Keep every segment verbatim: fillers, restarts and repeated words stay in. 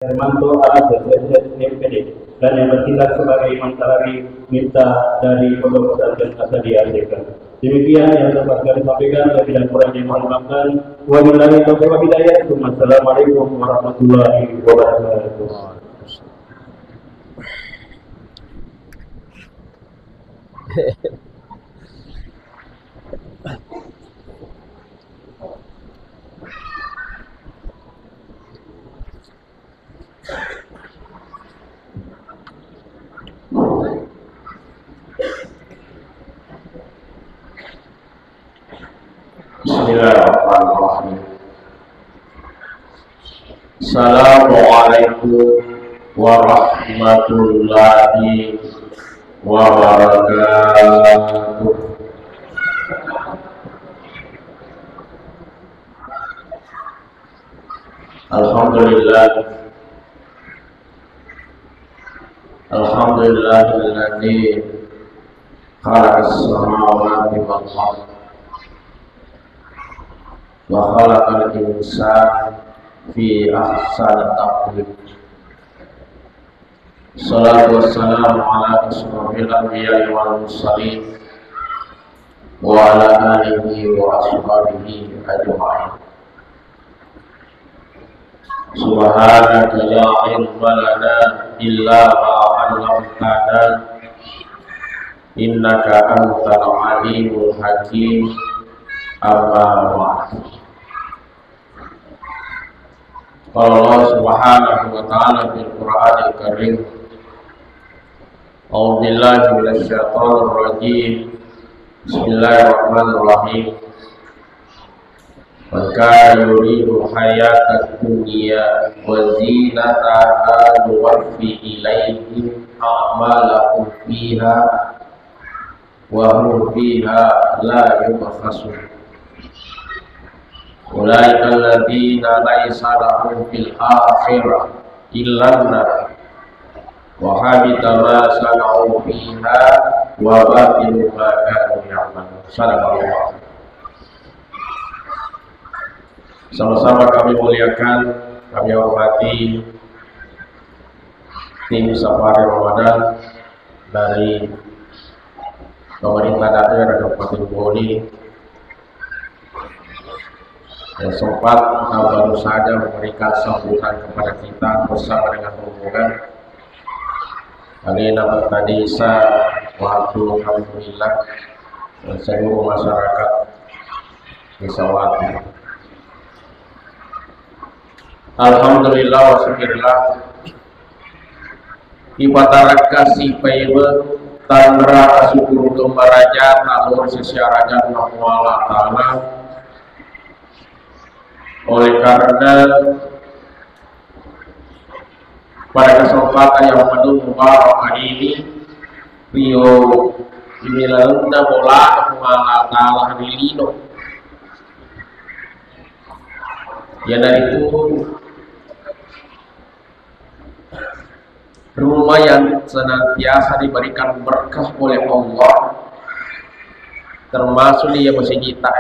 Hermanto A S S S M P D, dan yang bertindak sebagai imam tarawih minta dari Pondok Pesantren Asadi A C K. Demikian yang dapat kami sampaikan, lebih dan kurangnya mohon dimaafkan. Wabillahi taufiq wal hidayah. Wassalamualaikum warahmatullahi wabarakatuh. Bismillahirrahmanirrahim. Assalamualaikum warahmatullahi wabarakatuh. Alhamdulillah. Alhamdulillahilladzi khalaqas samawati wal ardh wa khalaqal insana fi ahsani taqwim. Salatu wassalamu ala asyrafil anbiya'i wal mursalin wa ala alihi wa ashabihi ajma'in. Subhanaka la ilma lana illa ma 'allamtana, innaka antal alimul hakim. Amma ba'd. Qala Allah subhanahu wa ta'ala fil Qur'anil Karim, a'udzu billahi minasy syaithanir rajim. Bismillahirrahmanirrahim. Man kana yuridul hayatad dunya wa zinataha nuwaffi ilaihim a'malahum fiha wa hum fiha la yubkhasun. Ulaika alladzina laisa lahum fil akhirati illan nar wa habita ma sana'u fiha wa batilun ma kanu ya'malun. Sadaqallah. Sama-sama kami muliakan, kami hormati tim Safari Ramadan dari pemerintah daerah Kabupaten Bone yang sempat, uh, baru saja memberikan sambutan kepada kita bersama dengan rombongan. Alena Pertadesa Watu, alhamdulillah, dan seluruh masyarakat Desa Watu. Alhamdulillah wa syukurillah. Ipatarekkasi paimeng tanra asukkurukeng maraja talor sisiarajanna Puang Allah Ta'ala, oleh karena pada kesempatan yang penuh mubarakah ini, rio ri lalenna Bolana Puang Allah Ta'ala ri lino, iyanaritu rumah yang senantiasa diberikan berkah oleh Allah, termasuk iya masigitta.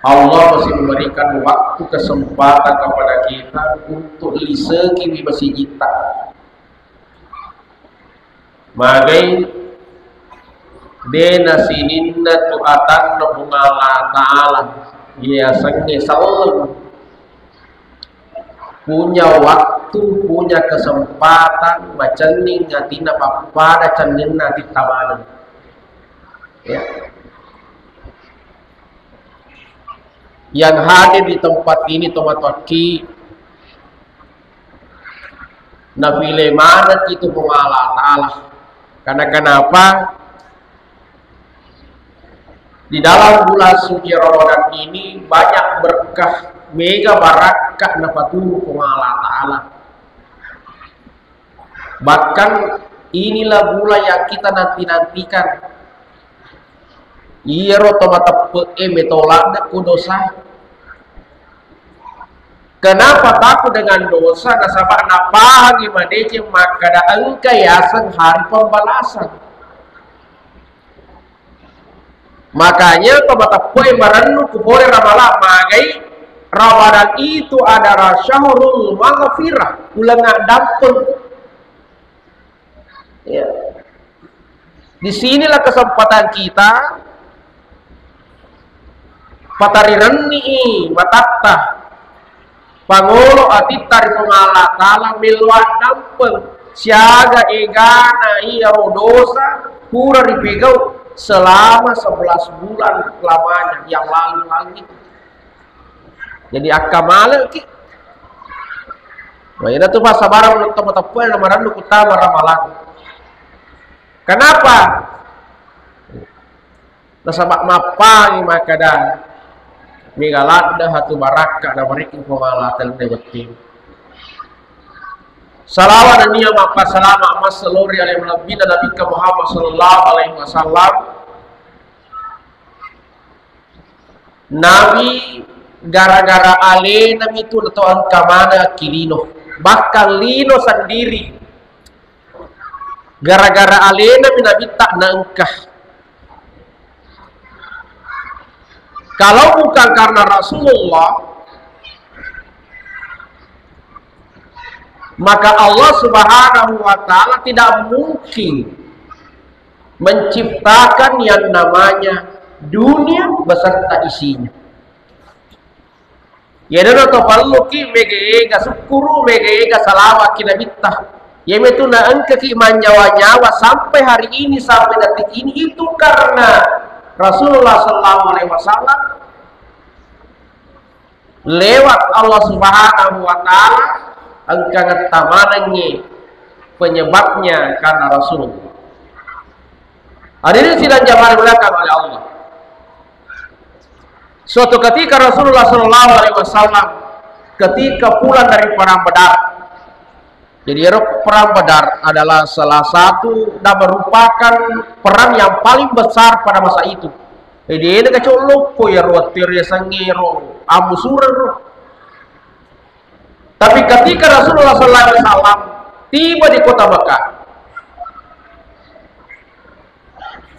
Allah masih memberikan waktu kesempatan kepada kita untuk lisekiwi masigitta. Magai de nasininna tu atanna Puang Allah Ta'ala, yasengnge selleng, punya waktu, punya kesempatan macenning atinna pappada cenninna atitta maneng. Ya. Yang hadir di tempat ini, tomatoakki, nafile maneng itu Puang Allah Ta'ala. Karena kenapa? Di dalam bulan suci Ramadan ini banyak berkah, mega barakka napaturu Puang Allah Ta'ala. Bahkan inilah bulan yang kita nanti-nantikan. Iyaro to mateppe'e meto ladde ku dosa. Kenapa takut dengan dosa? Nasaba napahangi madeceng makkada engka yaseng hari pembalasan. Makanya to mateppe'e marennu ku pole Ramalang, magai Ramadan itu adalah syahrul maghfirah, uleng addampeng. Ya. Di sinilah kesempatan kita patarirenni matatta, pangolo atitta ri Puang Allah Ta'ala, melo addampeng siaga egana iyaro dosa pura ripegau selama sebelas bulan lamanya yang lalu-lalu itu. Jadi akkamaleki. Nah, iyana tu passabareng uleng to mateppe na marennu kuttama ramalang. Kenapa? Nasaba mappangi makkeda, mega ladde hatu barakka nabarekki Puang Allah Ta'ala wettu. Salawa nennia mappasalama masse lao ri ale malebbina Nabikka Muhammad sallallahu alaihi wasallam. Nabi gara-gara alena mitu nato engka maneng akki lino. Bahkan lino sendiri gara-gara alena mi Nabitta naengka. Kalau bukan karena Rasulullah, maka Allah Subhanahu wa Ta'ala tidak mungkin menciptakan yang namanya dunia beserta isinya. Iyana to parelluki mega-ega sukkuru, mega-ega salawakki Nabitta. Iyamitu naengkaki manyawa-nyawa sampai hari ini, sampai detik ini, itu karena Rasulullah sallallahu alaihi wasallam lewat Allah Subhanahu wa Ta'ala engka ngettamanengngi penyebabnya karena Rasulullah. Hadirin sidang jamaah dimuliakan oleh Allah. Suatu ketika Rasulullah sallallahu alaihi wasallam ketika pulang dari perang Badar. Jadi ero perang Badar adalah salah satu dan merupakan perang yang paling besar pada masa itu. Jadi ini kecolok po ya ruwet ero ya sangero amusureng ro. Tapi ketika Rasulullah sallallahu alaihi wasallam tiba di kota Mekah,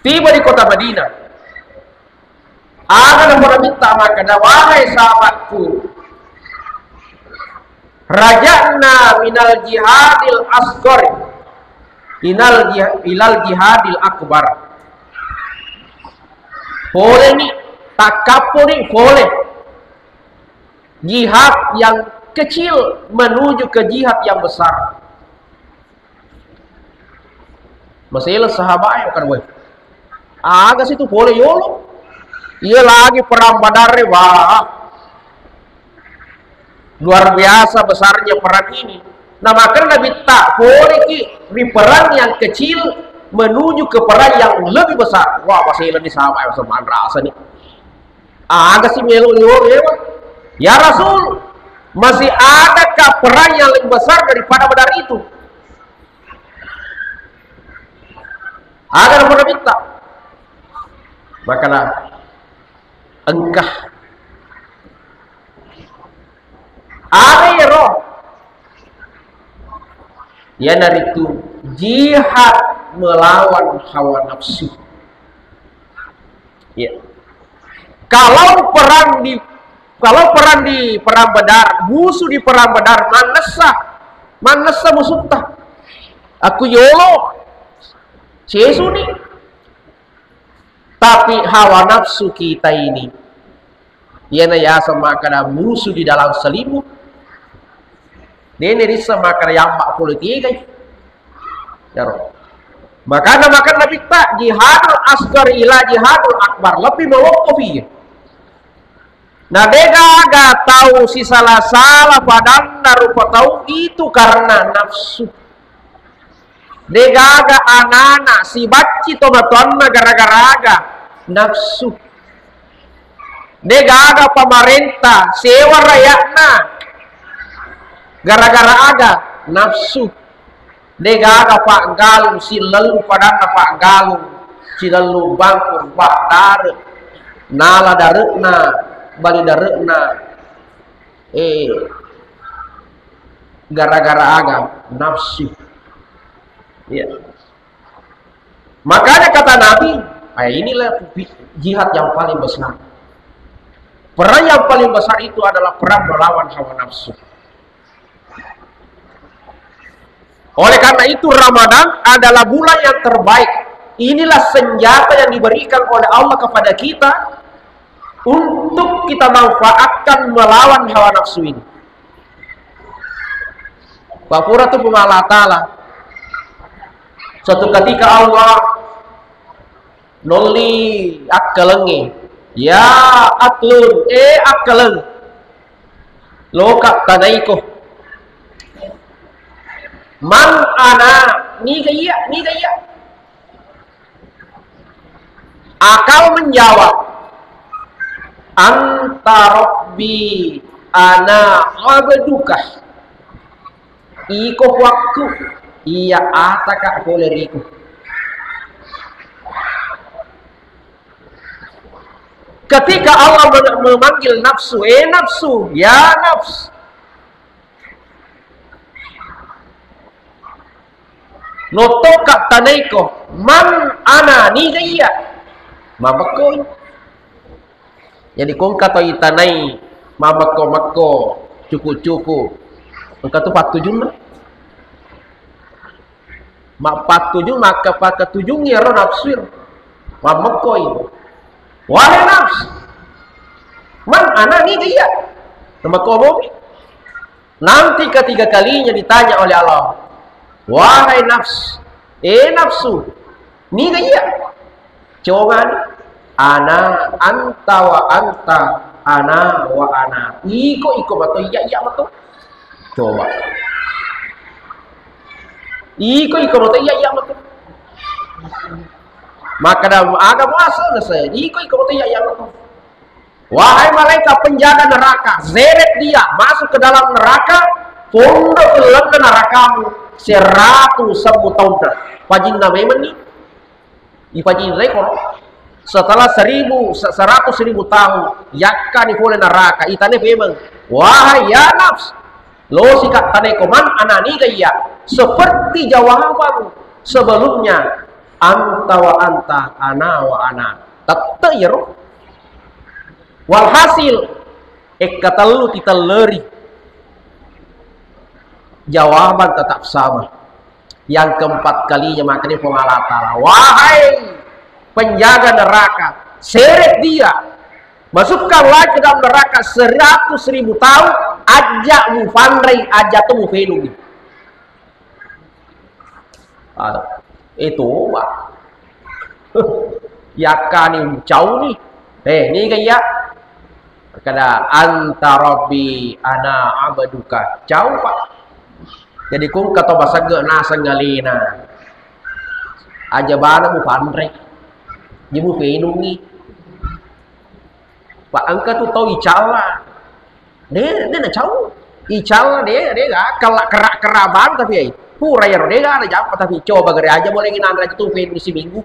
tiba di kota Madinah, aga naponabitta makkeda, "Wahai sahabatku, raja'na minal jihadil asghar inal jih-, ilal jihadil akbar." Pole ni, takkappo ni, pole. Jihad yang kecil menuju ke jihad yang besar. Masela sahabat e kan, weh. Aga situ pole yolo. Iya lagi perang Badar e, wah. Luar biasa besarnya perang ini. Nah, maka Nabitta pole ki di perang yang kecil menuju ke perang yang lebih besar. Wah, masela ni sahabat e, semanrasa ni. Aga si melo liweng ewa? Ya Rasul, masih adakah perang yang lebih besar daripada Badar itu? Aga naponabitta. Makana engka. Aga ero? Iyanaritu jihad melawan hawa nafsu. Ya. Kalau perang di, kalau perang di perang Badar, musuh di perang Badar, mannessa, mannessa musutta. Aku yolo, sesuni. Tapi hawa nafsu kita ini, iyana yaseng makkeda musuh di dalam selimut. Dene risseng makkeda yamba pole tegai. Yaro. Makana, makana Nabitta, jihadul asghar ila jihadul akbar, lebih mewakkofi. Na degaga tau sisala-sala padanna rupa tau itu karena nafsu. Degaga anana sibacci tomatoanna gara-gara aga? Nafsu. Degaga pamarenta sewa rayakna gara-gara aga? Nafsu. Degaga paggalung, silellu padanna paggalung, silellu bangkung, paddare, nala dare'na, bali dare'na, eh, gara-gara aga? Nafsu. Iya. Makanya kata Nabi, "Ah, inilah pi-, jihad yang paling besar." Perang yang paling besar itu adalah perang melawan hawa nafsu. Oleh karena itu, Ramadan adalah bulan yang terbaik. Inilah senjata yang diberikan oleh Allah kepada kita untuk kita manfaatkan melawan hawa nafsu ini. Papura tu Puang Allah Ta'ala. Suatu ketika Allah nolli akkalengnge. Ya aklun, eh akkaleng. Loka tanaiko. Man ana, niga iya, niga iya. Akal menjawab, anta rabbi, ana abduka. Iko puakku, iya ataka pole riko. Ketika Allah men-, memanggil nafsu, eh nafsu, ya nafs. Nottoka tanaiko, man ana, niga iya. Mabekkoi. Jadi kongka to itanai mamekko-mekko, cuku-cuku. Engka tu pattujunna. Mappattujung, makka-, pakkatujungi ero nafsu ero. Mammekkoi. Wahai nafs, man ana, niga iya. Namekko momi. Nanti ketiga kalinya ditanya oleh Allah, wahai nafs, eh nafsu, niga iya. Coba ni, ana, anta wa anta, ana wa ana. Iko, iko mato, iya, iya mato. Coba. Iko, iko mato, iya, iya mato. Maka dah aga puasa selesai. Iko, iko mato, iya, iya mato. Wahai malaikat penjaga neraka, seret dia masuk ke dalam neraka, pondok ke dalam nerakamu seratus seribu tahun. Pajinna memang ni. Ipajinrai koro. Setelah seribu, se-, seratus ribu tahun, yakkani pole neraka, itane pemeng. Wahai ya nafs, losi ka taneko man ana niga iya. Seperti jawaban sebelumnya, anta wa anta, ana wa ana. Tette iyaro. Walhasil, ekka tellu titelleri. Jawaban tetap sama. Yang keempat kalinya makanya Puang Allah Ta'ala, wahai penjaga neraka, seret dia, masukkan lagi ke dalam neraka seratus ribu tahun, aja mufanrai, aja tu mufenungi. Ah, itu, Pak. Yakkani cauni. Eh, niga iya. Kada anta rabbi ana abduka. Cau, Pak. Jadi kungka to basegge naseng alena. Aja bana mupanre. Ji mufenungi. Pak, engka tu tau icalla. De, de nacau. Icalla de, de ga kella kera-kera bang tapi ai. Pura iyaro de ga ada jampa tapi coba gare aja boleh nginanre aja tu fenung siminggu.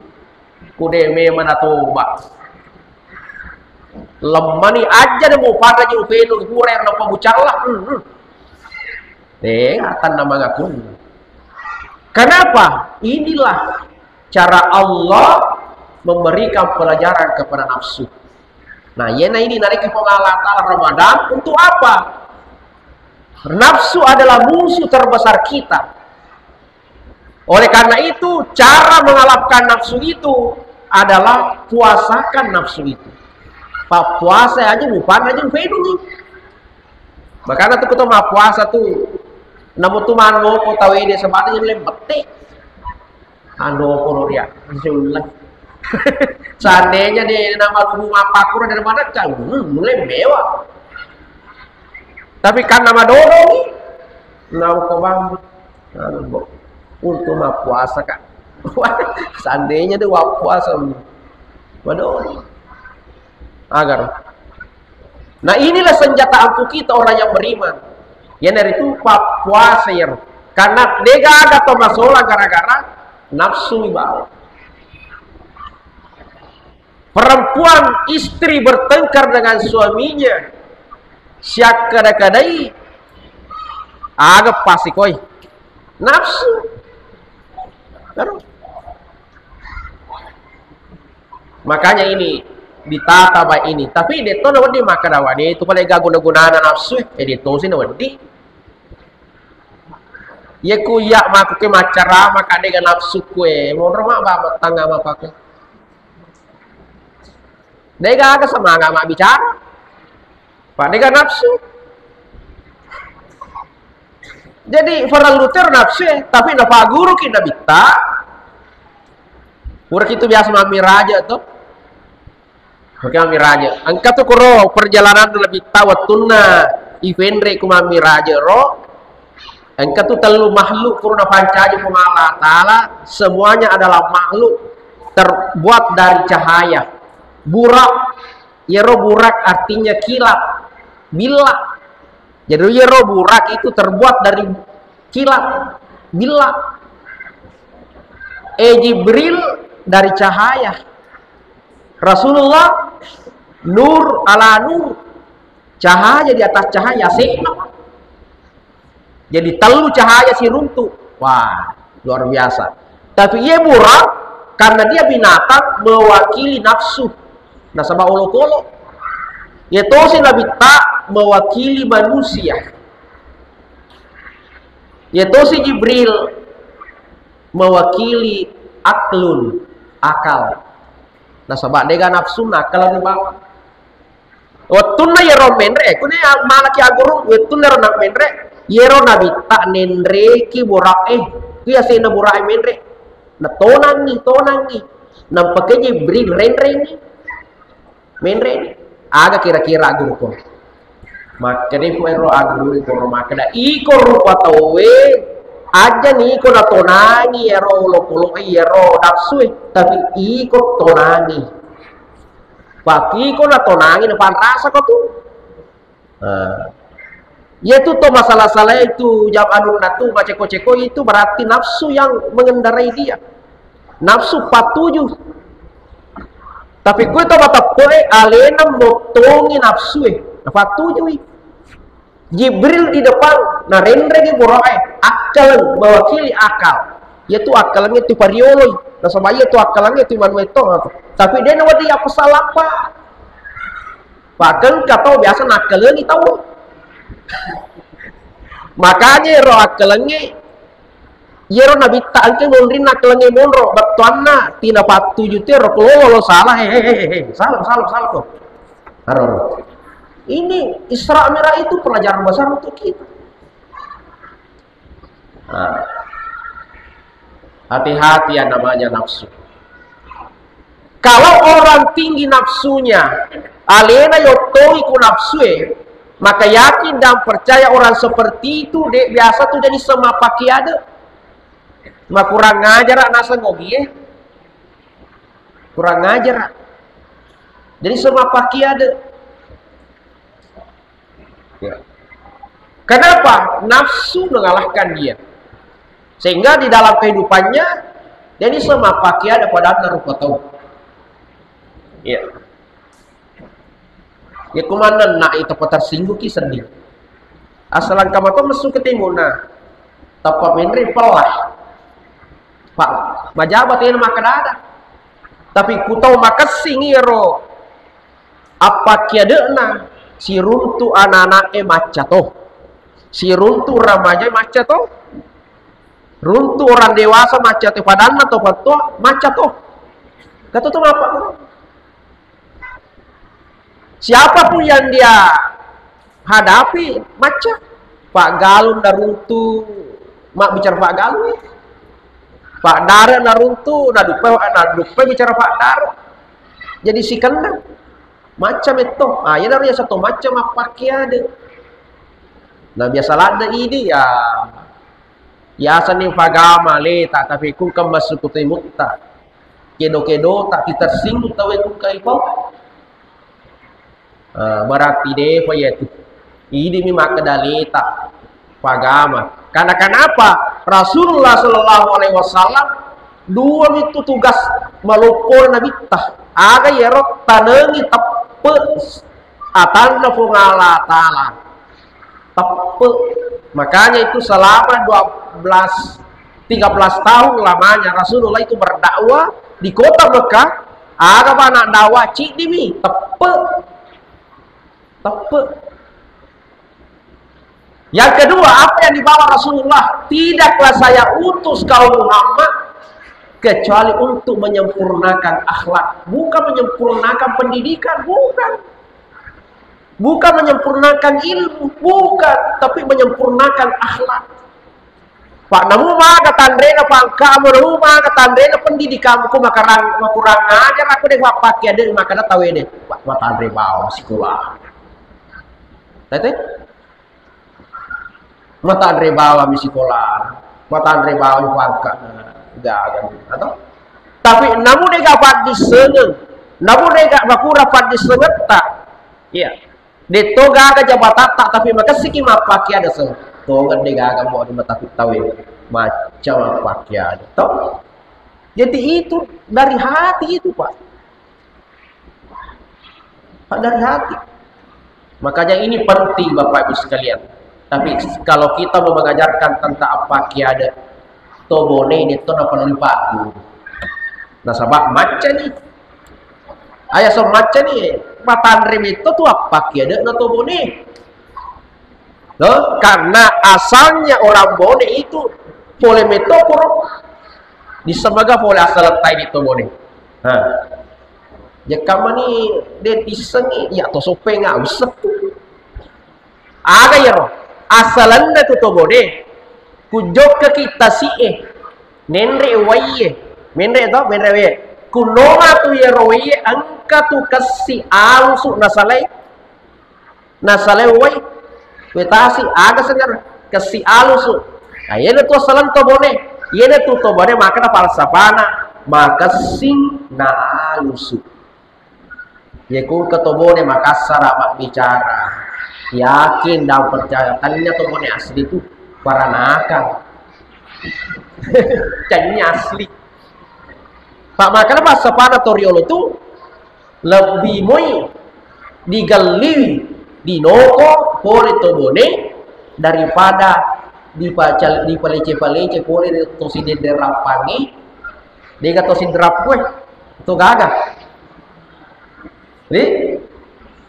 Ku de memang natoba. Lemmani aja de mupanre ji fenung pura iyaro napa mucalla. Hmm, hmm. Eh, atanna mangaku. Kenapa? Inilah cara Allah memberikan pelajaran kepada nafsu. Nah, yena ini narekko Puang Allah Ta'ala Ramadan untuk apa? Nafsu adalah musuh terbesar kita. Oleh karena itu, cara mengalahkan nafsu itu adalah puasakan nafsu itu. Pappuasa aja, bukan aja, peduli. Makanya tuh kita mau puasa tuh, namun tuh mano kota wede sebenarnya lembete. Anu, kono ria, masya Allah. Seandainya de nama lubu mapakura dari mana kau? Hmm, mulai mewah. Tapi karena madodong, nau kobang, anu, bo, untuk mappuasa, Kak. Seandainya de wappuasa, madodong. Agar. Nah, inilah senjata ampuh kita orang yang beriman. Iyanaritu pappuasa iyaro. Karena de gaga to masola gara-gara nafsu ibawa. Perempuan istri bertengkar dengan suaminya, siakkada-kadai, aga pasikoi? Nafsu. Terus. Makanya ini, ditata baik ini. Tapi de' to nawedding makkeda, "Wah, de' tu pale guna-gunana nafsu, eh, de' tosi nawedding." Ye ku iya' makkuke maccarama ka de' ga nafsu kue, monro ma ba mattanga mapake. De' gaga semangat mabbicara. Pa de' ga nafsu. Jadi, farellu tero nafsu, eh, tapi napaguruki Nabitta. Pura kitu biasa mammiraja to. Oke, mammiraja. Engka tu kuro perjalanan Nabitta wettunna ifenre ku mammiraja ro. Engka tu tellu makhluk kuro napancaji Puang Allah Ta'ala, semuanya adalah makhluk terbuat dari cahaya. Burak, yero burak artinya kilat, billa. Jadi yero burak itu terbuat dari kilat, billa. Eh, Jibril dari cahaya. Rasulullah nur ala nur. Cahaya di atas cahaya, sena. Jadi tellu cahaya siruntu. Wah, luar biasa. Tapi iye burak, karena dia binatang, mewakili nafsu. Nasaba olokolo. Iye tosi Nabitta mewakili manusia. Iye tosi Jibril mewakili aklun, akal. Nasaba de' ga nafsu, akal ni bawa. Wettunna yero menre, eh, kune malaki aguru, wettunna yero na menre, yero Nabitta nenreki bura'e, ku yasena bura'e menre. Natonangi, tonangi. Nampake Jibril renrengi. Menre, aga kira-kira aguru ko? Makkeda fu ero aguru ko, makkeda, "Iko rupa tauwe, aja ni iko natonangi ero olokolo, ero nafsu, eh, tapi iko tonangi." Pakiko natonangi, napanrasa ko tu. Nah, yaitu to masalah-salah itu jam anunna tu, maceko-ceko itu berarti nafsu yang mengendarai dia. Nafsu patuju. Tapi kue to mateppe, eh, alena mottongi nafsu, eh, napatujui. Jibril di depan, narenregi bura'e, akkaleng, mewakili akal. Yaitu akkaleng itu parioloi. Nasaba yaitu akkaleng itu manuwa to. Tapi de' nawedding yappasalappa. Pakengka tau biasa nakkalengi tau. Makanya ero akkalengnge, iyero Nabitta engke monrinna akkalengnge monro, bettuanna tina pattuju tero, kelolo lo salah, he, he, he, he, salah, salah, salah ko. Aro, aro. Ini Isra Mi'raj itu pelajaran besar untuk kita. Nah, hati-hati yang namanya nafsu. Kalau orang tinggi nafsunya, alena yottongi ku nafsue, maka yakin dan percaya orang seperti itu, de' biasa tu jadi sema pakiade. Makurang ajar naseng ogie. Kurang ajar. Jadi sema pakiade. Ya. Kenapa? Nafsu mengalahkan dia. Sehingga di dalam kehidupannya, jadi sema pakiade pada rupa tau. Ya. Ya, kumanenna itu tersinggung ki sedih. Asal engka mato messu ke timuna. Tappa menre pelah. Pak, majaba tena makkeda-ada. Tapi ku tau makessing iyaro appakkiade'na, siruntu anak-anak'e macca to. Siruntu remaja macca to. Runtu orang dewasa macca to, padanna to pattoa macca to. Kata to apa? Siapapun yang dia hadapi, macca. Pak Galung naruntu, mak bicara Pak Galung. Pak Dara naruntu, nadupa, nadupa bicara Pak Dara. Jadi sikenna. Macca metto. Ah, iya naro ya satu macca mappakkiade. Nah, biasa ladde idi ya. Yaseng ni pagama leta, tapi kungka massuku timutta. Kedo-kedo tak tersinggung tawe kungka iko. Ah, berarti depa ya tu. Idi mi makkeda leta pagama. Karena kenapa? Rasulullah Shallallahu Alaihi Wasallam dua itu tugas maloppo nabitta. Aga yero tanengi teppe atanna Puang Allah Ta'ala. Teppe. Makanya itu selama dua belas, tiga belas tahun lamanya Rasulullah itu berdakwah di kota Mekah, Aga pa anak dawa, ciddi mi, teppe. Teppe. Yang kedua, apa yang dibawa Rasulullah? Tidaklah saya utus kau Muhammad kecuali untuk menyempurnakan akhlak, bukan menyempurnakan pendidikan, bukan. Bukan menyempurnakan ilmu, bukan, tapi menyempurnakan akhlak. Pak, namu maga tanrena pangkamu, namu maga tanrena pendidikanmu, ku makarang, makurang ajar aku deh, Pak, pakai ada makana tawe deh. Pak, matanre bawang sikola. Tete? Matanre bawang mi sikola. Matanre bawang pangka. Gaga. Atau? Tapi namu dega paddissengeng. Namu dega makura paddissengetta. Iya. Detto gaga jabatatta, tapi makessiki mappakeada seng. Tongeng de gaga mau di mata tawe. Macam mappakeada. Toh? Jadi itu dari hati itu, Pak. Pak, dari hati. Makanya ini penting, Bapak Ibu sekalian. Tapi kalau kita mau mengajarkan tentang appakeada, to bone ini to napa lupa. Nasaba macca ni. Aya so macca ni, matanre metto tu appakeada na to bone. Loh, karena asalnya orang Bone itu pole metto koro di semaga pole asal tai di to Bone. Nah, jekka mani de dissengi, ya to sope nggak usah tu. Aga yero, asalanna tu to Bone, kujokka kita si e, nenre waie, menre to, menre waie. Kunoma tu yero waie, engka tu kessi alusu nasalai. Nasalai wai, wetasi, aga segar, kessi alusu. Nah, iyana tu asalan to Bone. Iyana tu to Bone, makana falsafana, makessing na alusu. Ye ku ke to Bone, makassara mabbicara. Yakin dan percaya, tanya to Bone asli tu, paranaka. Tanya asli. Pak, makana falsafana to riolo tu, lebbi moi digalliwi, dinoko pole to Bone daripada dipacal-, dipalece-palece pole to sidedde rappangi, dega to sidrappue, to gaga. Di?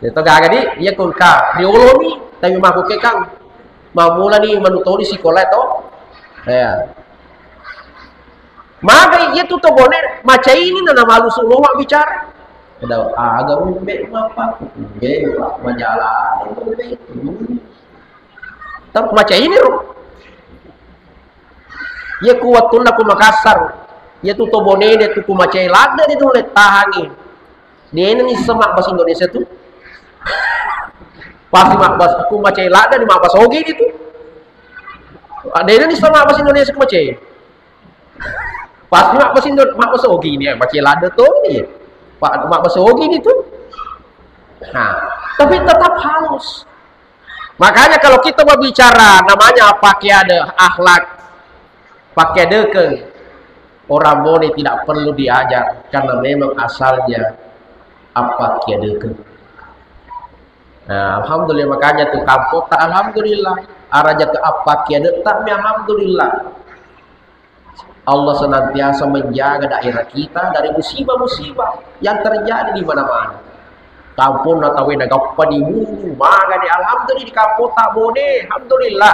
Itu gaga di, iya kulka riolomi, tapi mako kekang. Mamula ni manutoni sikola to. Ya. Magai iya tu to Bone, macaini na namalusu loma bicara. Ada aga umbe mapa? Umbe majalan umbe. Tapi macaini ro. Iya ku wattunna ku Makassar, iya tu to Bone de tu ku macai ladde de nulle tahangi. Dena ni sema bahasa Indonesia tu. Pasti mak bas-, ku macai ladde ni mak bahasa Ogi ni tu. Dena ni sema bahasa Indonesia ku macai. Pasti mak bahasa Indo-, mak bahasa Ogi ni, macai ladde tu ni. Pak, mak bahasa Ogi ni tu. Nah, tapi tetap halus. Makanya kalau kita berbicara namanya appakeada, akhlak, pakkeadakeng, orang Bone tidak perlu diajar karena memang asalnya appakeadakeng. Nah, alhamdulillah, makanya tu kampota alhamdulillah, araja ke appakeadetta mi alhamdulillah. Allah senantiasa menjaga daerah kita dari musibah-musibah yang terjadi di mana-mana. Kamponna tauwe nagappa dibunuh, maga de, alhamdulillah, di kampota Bone, alhamdulillah.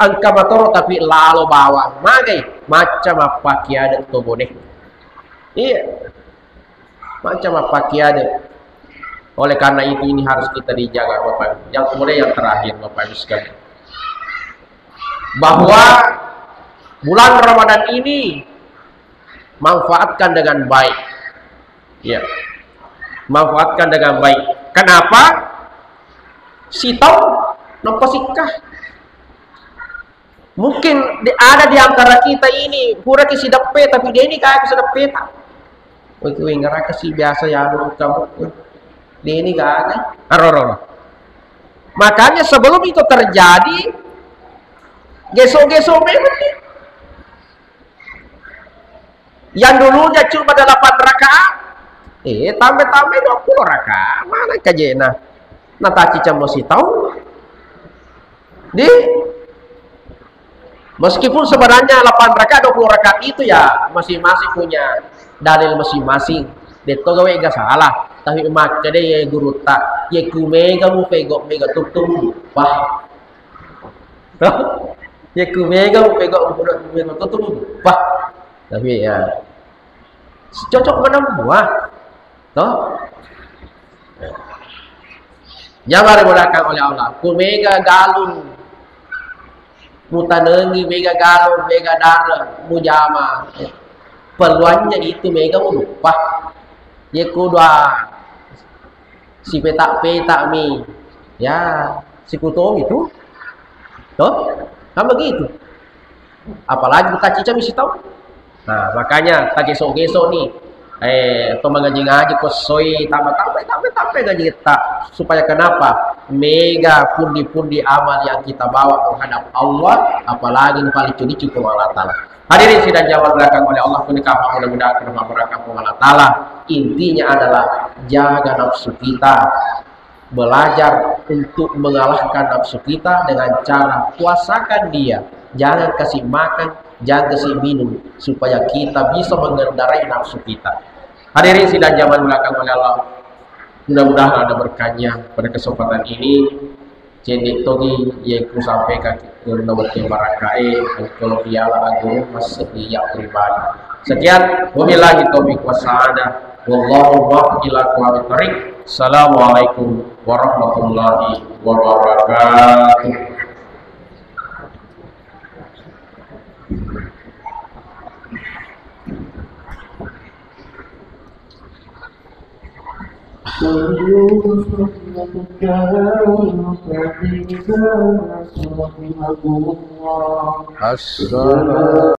Engka matoro tapi lalo bawang, magai, macca mappakeada to Bone. Iya. Macam apa kiade. Oleh karena itu, ini harus kita dijaga, Bapak Ibu. Yang kemudian, yang terakhir, Bapak Ibu sekalian, bahwa bulan Ramadan ini manfaatkan dengan baik. Ya. Manfaatkan dengan baik. Kenapa? Sitau, napa sikka. Mungkin di-, ada di antara kita ini, puraki sideppe, tapi deni kaya sideppeta. Wih, wih, ngeraka si biasa ya, anu, kamu, wih. Deni kaya. Aro, aro, aro. Makanya sebelum itu terjadi, geso-geso memang nih. Yang dulunya cuma delapan rakaat, eh, tambah-tambah dua puluh rakaat. Mana kajena? Nataci cemmo sitau. Di, meskipun sebenarnya delapan rakaat, dua puluh rakaat itu ya masing-masing punya dalil masing-masing. Detto gawe ga salah, tapi makkeda ye gurutta, ye ku mega mu pego mega tuttu mu duppa. Ye ku mega mu pego mu pego tuttu mu duppa. Tapi ya, cocok menang buah. Toh? Jabare bolakang oleh Allah. Ku mega galung, mutanengi mega galung, mega dare, mujama. Peluangnya itu mega mu duppa. Ye ku dua sipeta-peta mi. Ya, sikutomi tu. Toh? Kan begitu. Apalagi buka cica mi sitau. Nah, makanya tageso-geso ni. Eh, to mangaji-ngaji ko soi tambah-tambah, tambah-tambah ngaji ta. Supaya kenapa? Mega pundi-pundi amal yang kita bawa menghadap Allah, apalagi paling cuni Allah Ta'ala. Hadirin sidang jamaah belakang oleh Allah, punika apa mudah-mudahan kita berkah Allah Ta'ala. Intinya adalah jaga nafsu kita. Belajar untuk mengalahkan nafsu kita dengan cara puasakan dia. Jangan kasih makan, jangan kasih minum, supaya kita bisa mengendarai nafsu kita. Hadirin sidang jamaah belakang oleh Allah. Mudah-mudahan ada berkahnya pada kesempatan ini. Cedde togi ye ku sampaikan ke nomor barakae, kalau dialah agama masih iya pribadi. Sekian, wabillahi taufiq wassa'adah. Wallahu muwaffiq ila aqwamit thariq. Assalamualaikum warahmatullahi wabarakatuh. Assalamualaikum.